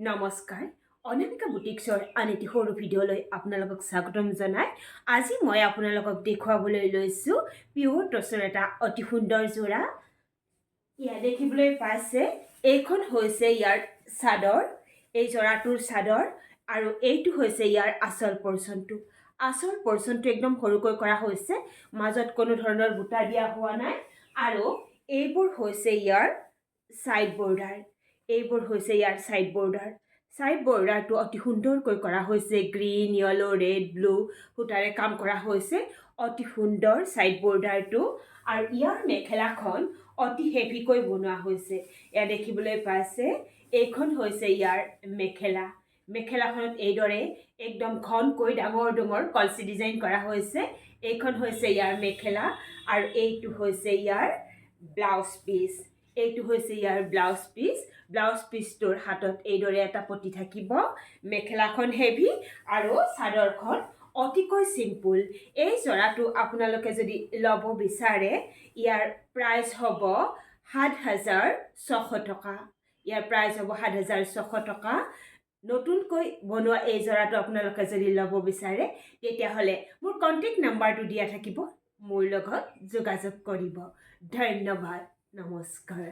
নমস্কাৰ, অনামিকা বুটিক্সৰ আন এটি সৰু ভিডিঅ'লৈ আপোনালোকক স্বাগতম জনাই আজি মই আপোনালোকক দেখুৱাবলৈ লৈছোঁ পিয়'ৰ টচৰ এটা অতি সুন্দৰ যোৰা। ইয়াত দেখিবলৈ পাইছে, এইখন হৈছে ইয়াৰ চাদৰ, এই যোৰাটোৰ চাদৰ আৰু এইটো হৈছে ইয়াৰ আচল পৰ্চনটো। আচল পৰ্চনটো একদম সৰুকৈ কৰা হৈছে, মাজত কোনো ধৰণৰ বুটা দিয়া হোৱা নাই। আৰু এইবোৰ হৈছে ইয়াৰ ছাইড বৰ্ডাৰ। এইবোৰ হৈছে ইয়াৰ ছাইড বৰ্ডাৰ। ছাইড বৰ্ডাৰটো অতি সুন্দৰকৈ কৰা হৈছে। গ্ৰীণ, য়েল্ল', ৰেড, ব্লু সূতাৰে কাম কৰা হৈছে। অতি সুন্দৰ ছাইড বৰ্ডাৰটো। আৰু ইয়াৰ মেখেলাখন অতি হেভিকৈ বনোৱা হৈছে। এয়া দেখিবলৈ পাইছে, এইখন হৈছে ইয়াৰ মেখেলা। মেখেলাখনত এইদৰে একদম ঘনকৈ ডাঙৰ ডাঙৰ কলচি ডিজাইন কৰা হৈছে। এইখন হৈছে ইয়াৰ মেখেলা আৰু এইটো হৈছে ইয়াৰ ব্লাউজ পিচ। এইটো হৈছে ইয়াৰ ব্লাউজ পিচ। ব্লাউজ পিচটোৰ হাতত এইদৰে এটা পটি থাকিব। মেখেলাখন হেভি আৰু চাদৰখন অতিকৈ চিম্পুল। এই যোৰাটো আপোনালোকে যদি ল'ব বিচাৰে, ইয়াৰ প্ৰাইচ হ'ব 7600 টকা। ইয়াৰ প্ৰাইচ হ'ব 7600 টকা। নতুনকৈ বনোৱা এই যোৰাটো আপোনালোকে যদি ল'ব বিচাৰে, তেতিয়াহ'লে মোৰ কণ্টেক্ট নাম্বাৰটো দিয়া থাকিব, মোৰ লগত যোগাযোগ কৰিব। ধন্যবাদ, নমস্কাৰ।